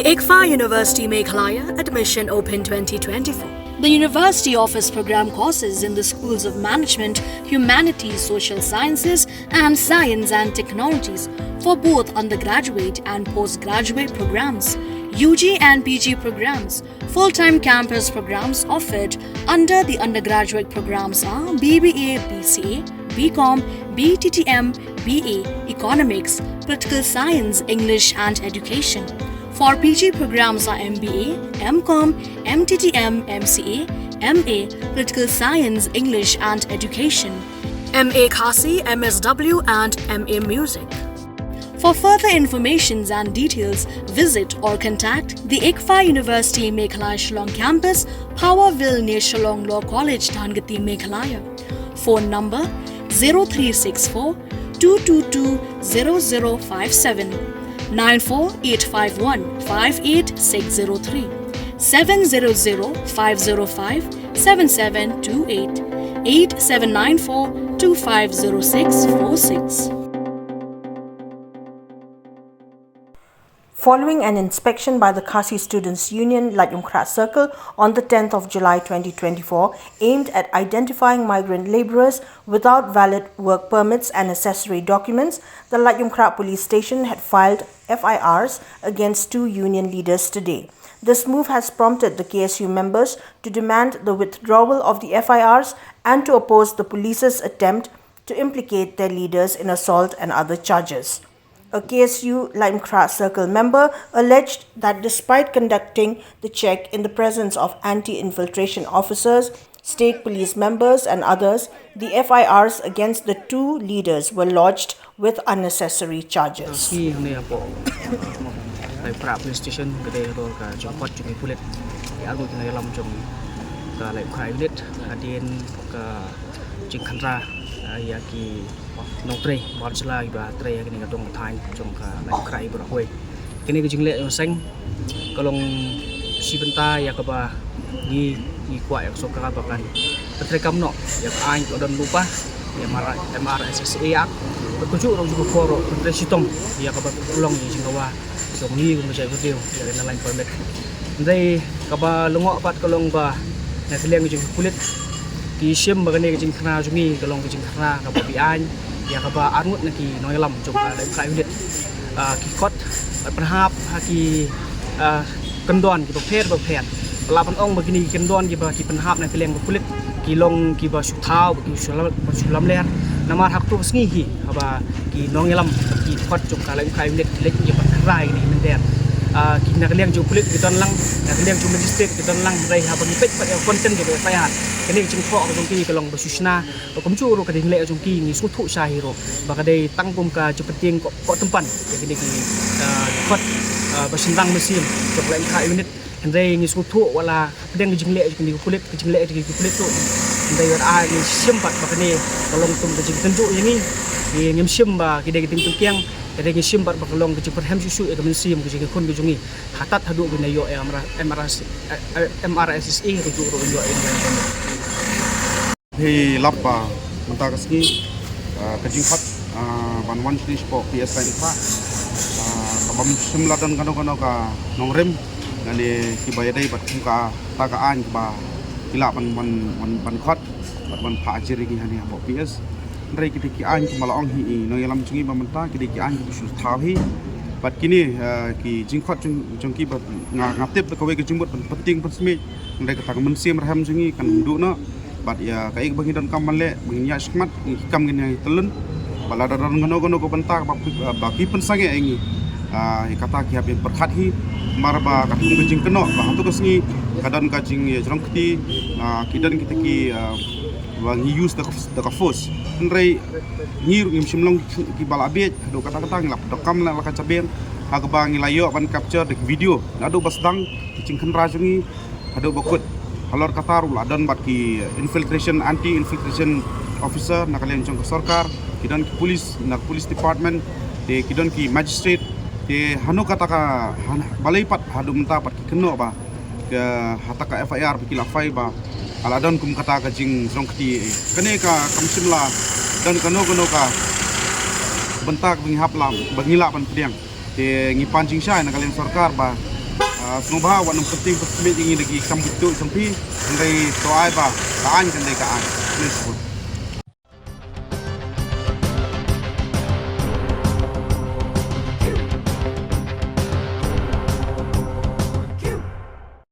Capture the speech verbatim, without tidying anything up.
ICFAR University Meghalaya, admission open twenty twenty-four. The university offers program courses in the schools of management, humanities, social sciences, and science and technologies for both undergraduate and postgraduate programs, U G and P G programs. Full-time campus programs offered under the undergraduate programs are B B A, B C A, B Com, B T T M, B A, Economics, Political Science, English and Education. For P G programs are M B A, M Com, M T T M, M C A, M A, Political Science, English and Education, M A Khasi, M S W and M A Music. For further informations and details, visit or contact the ICFAR University Meghalaya Shillong campus, Powerville near Shillong Law College, Dhangati, Meghalaya. Phone number zero three six four two two two zero zero five seven, nine four eight five one five eight six zero three, seven zero zero five zero five seven seven two eight, eight seven nine four two five zero six four six. Following an inspection by the Khasi Students Union, Laitumkhrah Circle, on the tenth of July twenty twenty-four, aimed at identifying migrant labourers without valid work permits and necessary documents, the Laitumkhrah Police Station had filed F I Rs against two union leaders today. This move has prompted the K S U members to demand the withdrawal of the F I Rs and to oppose the police's attempt to implicate their leaders in assault and other charges. A K S U Laitumkhrah Circle member alleged that despite conducting the check in the presence of anti-infiltration officers, state police members and others, the F I Rs against the two leaders were lodged with unnecessary charges. Ki ne apo Laitumkhrah Police Station ka dei rol ka jingpot jong ki pulit. Ki arngut ki nongïalam jong ka Laitumkhrah Unit hadien ka jingkhynra, ah, ïa ki nongtrei bar jylla kiba trei ha kane ka dong ka thaiñ jong ka Laitumkhrah baroh kawei. Kane ka jingleh jong seng ka long shi bynta ïa kaba ngi, ngi kwah ïa ka sorkar ba kan pyntreikam noh ïa ka aiñ ka don lypa, ïa M R, M R S S A Act, bad kumjuh ruh jong ka por ruh pyntrei shitom ïa kaba long ïa ka jingdawa jong ngi kum ka jaitbynriew ïa ka Inner Line Permit. Hynrei kaba lyngngoh pat ka long ba na ka liang jong ki pulit ki shim ba kane ka jingkhynra jong ngi ka long ka jingkhynra kaba beaiñ ïa kaba arngut na ki nongïalam jong ka Laitumkhrah Unit, ah, ki khot bad pynhap ha ki, ah, kyndon kiba pher ba pher. Ba lah ban ong ba kine ki kyndon kiba ki pynhap na ka liang ka pulit ki long kiba shu thaw, ba ki shu lam, ba shu lamler. Namar ha kato ka sngi hi haba ki nongïalam ki khot jong ka Laitumkhrah Unit ki leit ïa ban khynra ïa kine ki mynder, ah, ki na ka liang jong pulit ki don lang, na ka liang jong magistrate ki don lang, hynrei haba ngi peit pat ïa ka content jong ka F I R, kane ka jingthoh ka jong ki ka long ba shu shna. Ba kumjuh ruh ka jingleh jong ki ngi sngewthuh shai hi ruh ba ka dei tang kum ka jingpyntieng koh, koh tympan ïa kine ki, ah, khot, ah, ba shynrang mynsiem jong ka Laitumkhrah Unit. Hynrei ngi sngewthuh wat la hapdeng ka jingleh jong kine ki pulit, ka jingleh jong ki pulit ruh, hynrei wat la ngi shim pat ba kane ka long kum ka jingtynjuh ïa ngi. Ngi, ngim shim ba ki dei ki ting pynkiang, hynrei ngi shim pat ba ka long ka jingpyrhem shuh shuh ïa ka mynsiem ka jong ki khun ka jong ngi. Hatat haduh ba ngin ïoh ïa M R, M R S, eh, eh, M R S S A ruh, ruh ïoh ïa. Hi lap ba mynta ka sngi, ah, ka jingkhot, ah, ban wan sha P S Laitumkhrah, ah, kaba ym shym la don kano kano ka nongrim, lane kiba ïadei bad kum kata ka aiñ kaba ki lah ban, ban, ban, ban khot bad ban phah jur ïa ngi hangne hapoh P S. Hynrei kita ki aiñ kiba la ong hi i nongïalam jong ngi ba mynta, kita ki aiñ kiba shu thaw hi. Bad kine, ah, ki jingkhot jong, jong ki ba nga, nga tip da kawei ka jingmut ban pyntieng pynsmit. Hynrei kata ka mynsiem rhem jong ngi kan duh noh. Bad ïa kaei kaba ngi donkam ban leh, ba ngin ïa shakmat, ngi kam ngin ïa tylli. Ba lada don kano kano ka bynta ba, ba ki pynsangeh ïa ngi, ah, ïa kata ki hap ban pyrkhat hi. Namar ba katkum ka jingkynnoh ba hato ka sngi ka don ka jingïajrong kti, ah, ki don kita ki, ah, ba ngi use da ka, da ka force. Hynrei ngi ruh ngim shym long kiba la bieit, haduh katta katta ngi la pyndonkam la ka jabieng ha kaba ngi la ïoh ban capture da ki video naduh ba sdang ka jingkhynra jong ngi haduh ba kut. Halor kata ruh la don bad ki infiltration, anti infiltration officer na ka liang jong ka sorkar, ki don ki police na ka police department, te ki don ki magistrate, te hano kata ka, han-, balei pat haduh mynta pat ki kynnoh ba ka, hata ka F I R ba ki la file ba ka la don kum kata ka jingjrong kti. Kane ka kam shym la don kano kano ka bynta ba ngi hap la, ba ngi lah ban pdiang. Te ngi pan jingshai na ka liang sorkar ba Sngewbha wat nang pynting pynsmit ïa ngi da ki kam kito jong phi. Hynrei to ai ba ka aiñ kan dei ka aiñ.